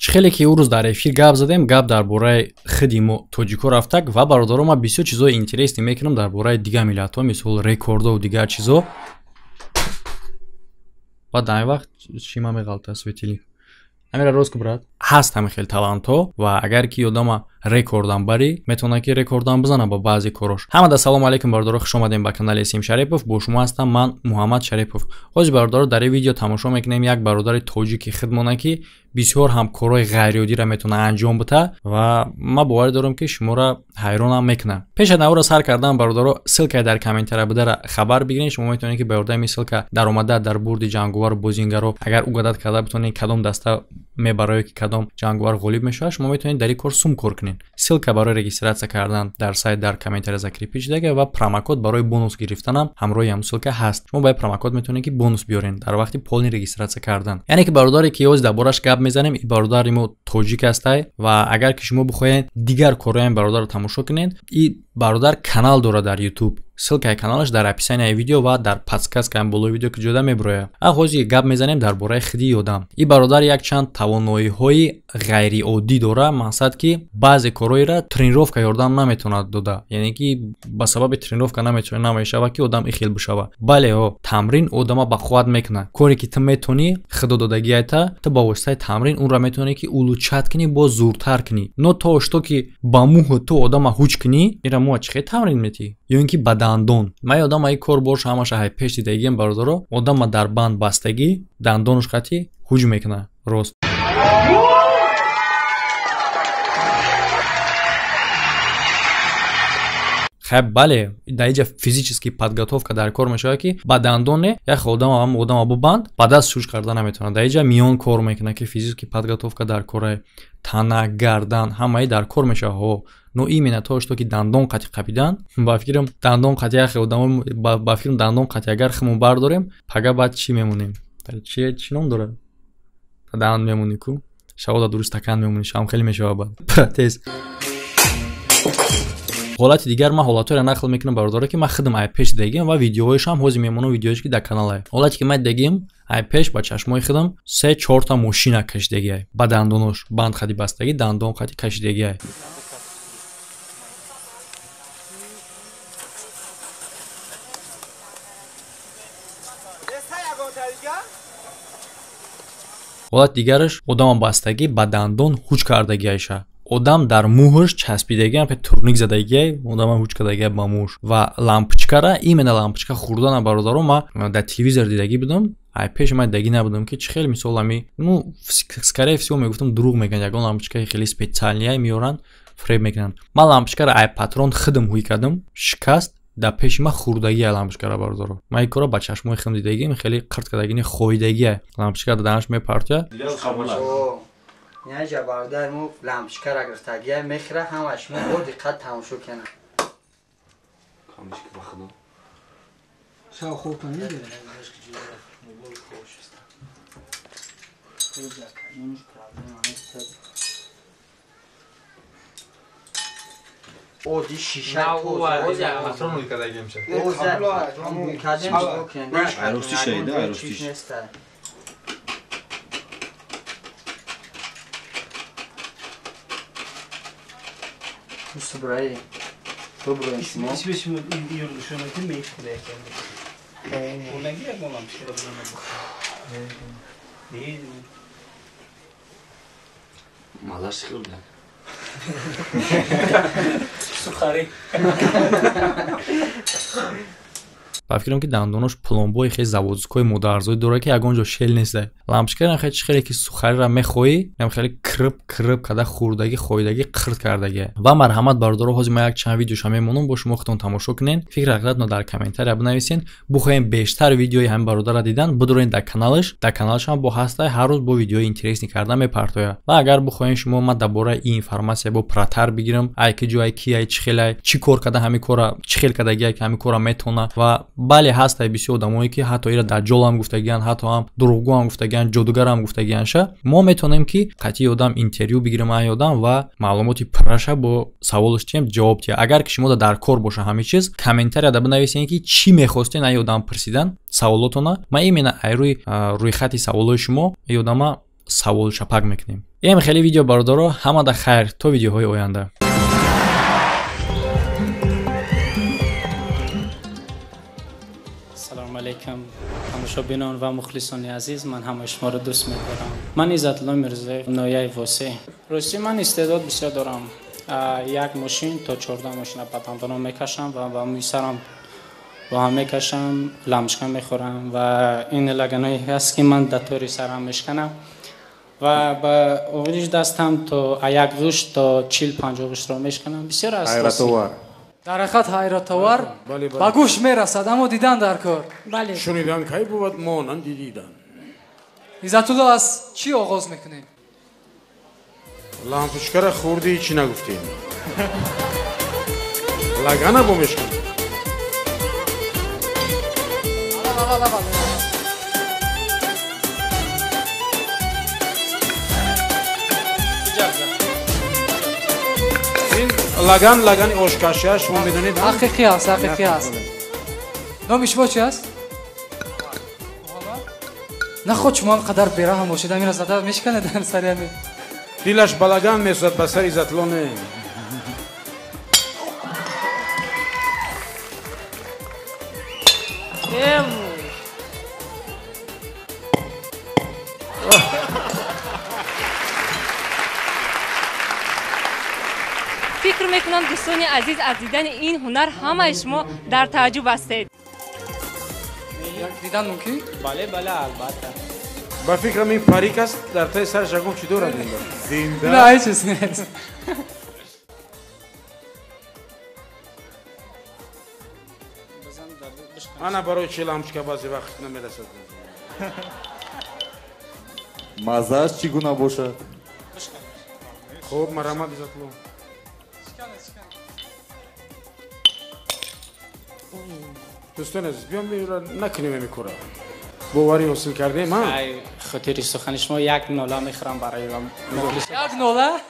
Чӣ хеле ки ӯ рӯз дар эфир гап задем, гап дар бораи худи мо тоҷико рафтак ва бародаро ман бисёр чизҳои интересный мекунам дар бораи дигар миллатҳо, мисол рекордову дигар чизҳо. Баъд дар ин вақт чӣ ма меғалта светильник. Ҳамира рост ку брат, ҳаст ҳамин хел талантҳо ва агар ки одама рекордам барӣ, метавонад ки рекордам бизанад ба баъзе корош. Ҳамада салому алейкум бародаро, хуш омадем ба канали Сим Шарипов. Бо шумо ҳастам ман Муҳаммад Шарипов. Ҳозир бародаро дар ин видео тамошо мекунем як бародари тоҷики хидмона ки бисёр ҳам корҳои ғайриоддиро метавонад анҷом бита ва ман боварӣ дорам ки шуморо ҳайронам мекунад. Пеш аз навора сар кардан бародаро, ссылкаи дар комментария будара хабар бигиред. Шумо метавонед ки ба ёрдами ссылка даромада дар бурди ҷанговару бозингаро агар угадат карда битонед кадом даста мебарояд ки кадом ҷанговар ғолиб мешавад, шумо метавонед дар ин кор сум кор кунед. Ссылка барои регистрация кардан дар сайт дар комментария закрепить шудага ва промокод барои бонус гирифтанам ҳамроҳи ҳамун ссылка ҳаст. Шумо ба промокод метавонед ки бонус биёред дар вақти полный регистрация кардан. Яъне ки бародаре ки ҳозир дар бораш гап мезанем, ин бародари мо тоҷик ҳастай ва агар ки шумо бихоҳед дигар корҳои ин бародарро тамошо кунед, ин бародар канал дорад дар YouTube. Ссылкаи каналаш дар описанияи видео ва дар подсказкаи болои видео ки ҷода мебирояд. А ҳозир гап мезанем дар бораи худи одам. Ин бародар якчанд тавоноиҳои ғайриоддӣ дора, мақсад ки баъзе корҳоеро тренировка ёрдам наметавонад дода, яъне ки ба сабаби тренировка намешавад ки одам ихел бишавад. Бале, ҳо, тамрин одама ба қувват мекунад. Коре ки ту метавонӣ худододагиайта, ту ба воситаи тамрин онро метавонӣ ки улучшать кунӣ, боз зуртар кунӣ. Но то что ки ба мӯҳи ту одама ҳуҷ кунӣ, инра мо чӣ хел тамрин метиҳӣ? Ё ин ки ба дандон. Ман ёдам ай кор бош ҳамаша ҳай пеш дидагиам бародаро, одама дар банд бастагӣ, дандонаш қатӣ ҳуҷ мекунад. Рост. Хай бале, дар инҷа физически подготовка дар кор мешавад ки ба дандоне як одама ҳам одама бубанд, ба даст шуш карда наметавонад. Дар инҷа миён кор мекунад ки физически подготовка дар кора, тана, гардан ҳамаи дар кор мешавад. Ҳо, но именно то что ки дандон қати қапидан, ба фикрам дандон қати як одамо, ба фикрам дандон қати агар химон бардорем, пага баъд чӣ мемонем? Чӣ ном дорад? Даҳан мемонӣ ку? Шавода дуруст стакан мемонӣ, шам хеле мешавад баъд. Протез. Ҳолати дигар ман ҳолатҳоеро нақл мекунам бародаро ки ман худам ай пеш дидагиам ва видеоҳояшам ҳозир мемонам, видеоҳояш ки дар каналае. Ҳолате ки ман дидагиам ай пеш ба чашмои худам 3-4 та мошина кашидагиай ба дандонош, банд қади бастагӣ, дандон қади кашидагиай. Ҳолати дигараш одама бастагӣ ба дандон ҳуҷ кардагиайша. Одам дар мӯҳаш часпидагиам, турник задагиай, одама ҳуҷ кардагиай ба мӯҳаш. Ва лампочкара, именно лампочка хӯрдана бародаро ман дар телевизор дидагӣ будам. Ай пеш ман дидагӣ набудам ки чӣ хел мисол ами, ну, скорее всего мегуфтам дурӯғ мегӯянд, ягон лампочкаи хеле специальныяй меоранд, фреб мекунанд. Ман лампочкара ай патрон худам ҳуй кардам, шикаст, дар пеши ман хӯрдагиай лампочкара бародаро. Ман ин корро ба чашмои худам дидагиам, хеле қирт кардагини хоидагиай. Лампочкара дар данаш мепартояд. Няҷа бародар мо лампочкара гирифтагия мехӯра, ҳама шумо бо диққат тамошо кунед. Камишки ба худо. Шав хуб намегирад. Оди шиша патрон кардагиамша. Арӯстиш айда, арӯстиш. Субраи. Доброе шумо. Мазаш хӯрда. Сухари. Ба фикрам ки дандонош пломбои хеле заводскои модарзоӣ дорад ки ягон ҷо шел нест. Лампочкара хеле чӣ хеле ки сухариро мехоҳӣ, ям хеле кириб кириб карда хӯрдагӣ, хоидагӣ, қирт кардагӣ. Ва марҳамат бародаро, ҳозир ман як чанд видеоша мемонам, бо шумо худтон тамошо кунед. Фикр ҳақиқатно дар комментария бинависен. Бихоҳем бештар видеои ҳамин бародарро дидан, бидурен дар каналаш. Дар каналаш ҳам бо ҳастай ҳар рӯз бо видеои интересный карда мепартояд. Ва агар бихоҳем шумо ман дар бораи ин информация бо пратар бигирам, ай ки ҷо, ай ки, ай чӣ хел, ай чӣ кор карда ҳамин кора, чӣ хел кардагӣ, ки ҳамин кора метавона. Ва бале ҳастай бисёр одамое ки ҳатто ира даҷҷол ҳам гуфтагиянд, ҳатто ҳам дурӯғгӯ ҳам гуфтагиянд, ҷодугар ҳам гуфтагиянд ша. Мо метавонем ки қатъи одам интервю бигирем ай одам ва маълумоти пурраша бо саволаш чием ҷавоб диҳем. Агар ки шумо дар кор боша ҳамин чиз, комментарияда бинависед ки чӣ мехостен ай одам пурсидан саволотона. Ман именно ай рӯйхати саволҳои шумо ай одама Савол шапак мекунем. Ин хеле видео бародаро, ҳамада хайр то видеоҳои оянда. Салом алейкум тамошобинон ва мухлисони азиз, ман ҳамаи шуморо дӯст медорам. Ман Иззатулло Мирзоев, ноҳияи Восеъ. Ростӣ ман истеъдод бисёр дорам. Як мошин то 14 мошина ба дандонам мекашам ва ба мӯи сарам бо ҳам мекашам, лампочка мехӯрам ва ин лаганое ҳаст ки ман дар тори сарам мешканам ва ба оғиш дастам то як гӯш то 40-50 гӯшро мешканам. Бисёр аст. Ҳайратовар. Дар ҳақиқат ҳайратовар, ба гӯш мерасад, аммо дидан дар кор. Шунидан кай бувад монанди дидан. Иззатулло, аз чӣ оғоз мекунем? Лампочкара хӯрди, чӣ нагуфтем? Лагана бо мешканам. Ин лаган лагани ошкаши аст, шумо медонед? Ҳақиқӣ аст, ҳақиқӣ аст. Номи шумо чи аст? Наход шумо он қадар бераҳм бошед, амира зада мешканед сари ҳамин. Дилаш ба лаган месӯзад, ба сари Иззатулло не. Фикр мекунам дӯстони азиз, аз дидани ин ҳунар ҳамаи шумо дар тааҷҷуб ҳастед. Дидан мумкин? Бале, бале, албатта. Ба фикрам ин парик аст, дар таи сараш ягон чӣ дорад инда. Зинда. На, ҳеҷ чиз нест. Ана барои чи лампочка баъзе вақт намерасад. Маззааш чӣ гуна бошад? Хуб, марҳамат Иззатулло. Дӯстони азиз, биём накунем ҳамин кора. Боварӣ ҳосил кардем, ҳа? Ай, хотири сухани шумо як нола мехӯрам барои мухлис. Як нола?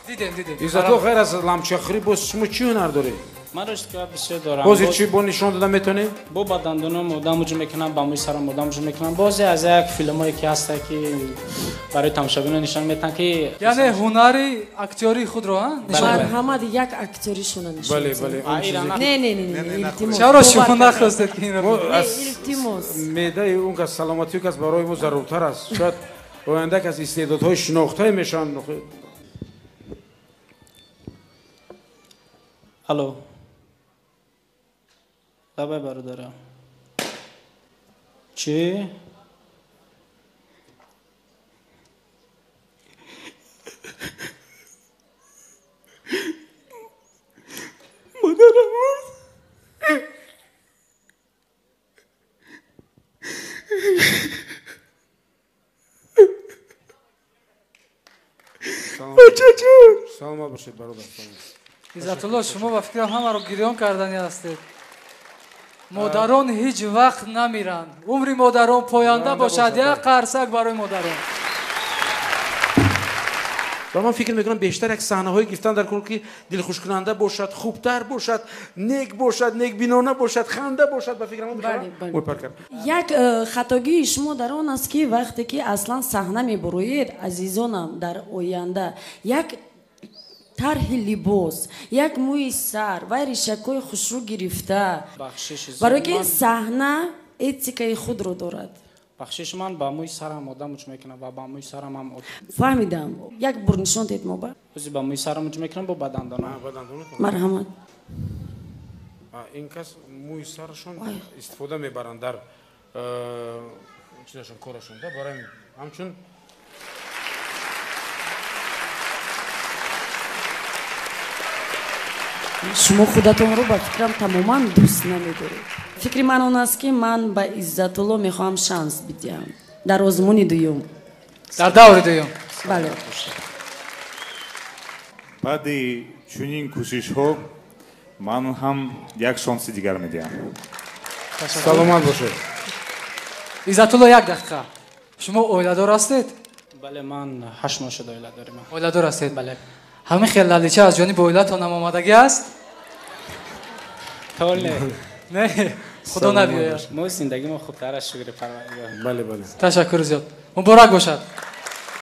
Дидем, дидем. Иззатулло, ғайр аз лампочкахӯрӣ боз шумо чӣ ҳунар доред? Ман ростӣ бисёр дорам. Боз чӣ бо нишон дода метавонед? Бо ба дандонам одам ҳуҷум мекунам, ба мӯи сарам одам ҳуҷум мекунам. Бозе аз як филмҳое ки ҳаста ки барои тамошобинон нишон метаҳанд ки яъне ҳунари актёрии худро, ҳа? Марҳамат, як актёришона нишон. Бале, бале. Не, не, не, илтимос. Чаро шумо нахостед ки инро? Илтимос. Меъдаи он кас, саломатии кас барои мо заруртар аст. Шояд оянда кас истеъдодҳои шинохтае мешаванд. Алло. Лабай бародарам. Чӣ? Модарам мурд. Бачаҷон. Саломат бошед бародар. Иззатулло, шумо ба фикрам ҳамаро гирён кардани ҳастед. Модарон ҳеҷ вақт намиранд. Умри модарон поянда бошад. Як қарсак барои модарон. Ва ман фикр мекунам бештар як саҳнаҳое гирифтан дар кор ки дилхушкунанда бошад, хубтар бошад, нек бошад, некбинона бошад, ханда бошад. Ба фикрам мепар кард. Як хатогии шумо дар он аст ки вақте ки аслан саҳна мебуроед, азизонам, дар оянда як тарҳи либос, як мӯи сар ва ришакҳои хушрӯ гирифта, барои ки саҳна этикаи худро дорад. Бахшиш, ман ба мӯи сарам одам ҳуҷум мекунам ва ба мӯи сарам ҳам. Фаҳмидам. Як бур нишон дед мо ба. Ози ба мӯи сарам ҳуҷум мекунам, бо ба дандонам. Марҳамат. Ин кас мӯи сарашон истифода мебаранд дар чизашон, корашон, да, барои ҳамчун шумо худатонро ба фикрам тамоман дӯст намедоред. Фикри ман он аст ки ман ба Иззатулло мехоҳам шанс бидиҳам дар озмуни дуюм. Дар даври дуюм. Бале. Баъди чунин кӯшишҳо ман ҳам як шанси дигар медиҳам. Саломат бошед. Иззатулло, як дақиқа. Шумо оиладор ҳастед? Бале, ман 8 моҳ шуд оиладорим. Оиладор ҳастед? Бале. Ҳамин хел лалича аз ҷониби оилатон ҳам омадагӣ аст? Толе. Не. Худо набиёяд. Мо зиндагӣ мо хубтар аст, шукри Парвардигор. Бале, бале. Ташаккур зиёд, муборак бошад.